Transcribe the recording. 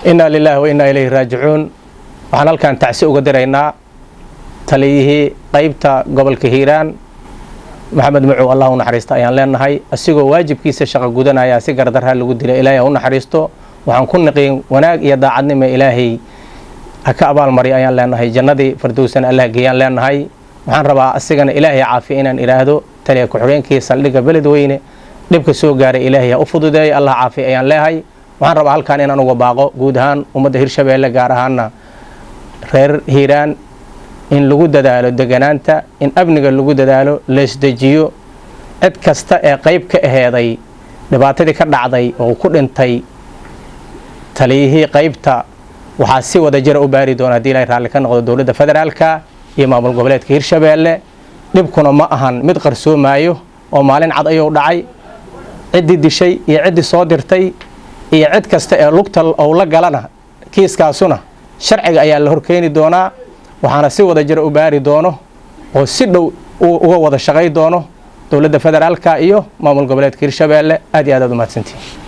Inaa lilaahi wa innaa ilayhi raajicuun. Waxaan halkan tacsi uga diraynaa taliyihii qaybta gobolka Hiiraan, Maxamed Macow. Allah u naxariista ayaan leenahay. Asigoo waajibkiisa shaqo gudanaya si gardarraa lagu dilay. Ilaahay ha u naxariisto. Waxaan ku niqiin wanaag iyo daacadnimo. Ilaahay ha ka abaalmaryo ayaan leenahay. Jannadii fardowsana Allah geeyaan leenahay. Waxaan rabaa asigana Ilaahay caafiya inaan idhaahdo. Taliya ku-xigeenkii saldhigga Beledweyne dhibka soo gaaray Ilaahay ha u fududeeyo, Allah caafiya ayaan leehay. Waxaan rabaa halkan inaan uga baaqo guud ahaan ummadda Hirshabeelle, gaar ahaana reer Hiiraan, in lagu dadaalo deganaanta, in amniga lagu dadaalo, laisdejiyo. Cid kasta ee qayb ka aheeday dhibaatadii ka dhacday oo ku dhintay taliyihii qaybta, waxaa si wada jira u baari doona, haddii Ilahay raalli ka noqdo, dowladda federaalka iyo maamul goboleedka Hirshabeelle. Dhibkuna ma ahan mid qarsoomaayo oo maalin cad ayuu dhacay. Ciddii dishay iyo ciddii soo dirtay iyo cid kasta ee lugta ou la galana, kiiskaasuna sharciga ayaa la horkeeni doonaa. Waxaana si wada jira u baari doono oo si dhow uga wada shaqay doono dowladda federaalka iyo maamul goboleedka Hirshabeelle. Aad iyo aad aad u mahadsantihin.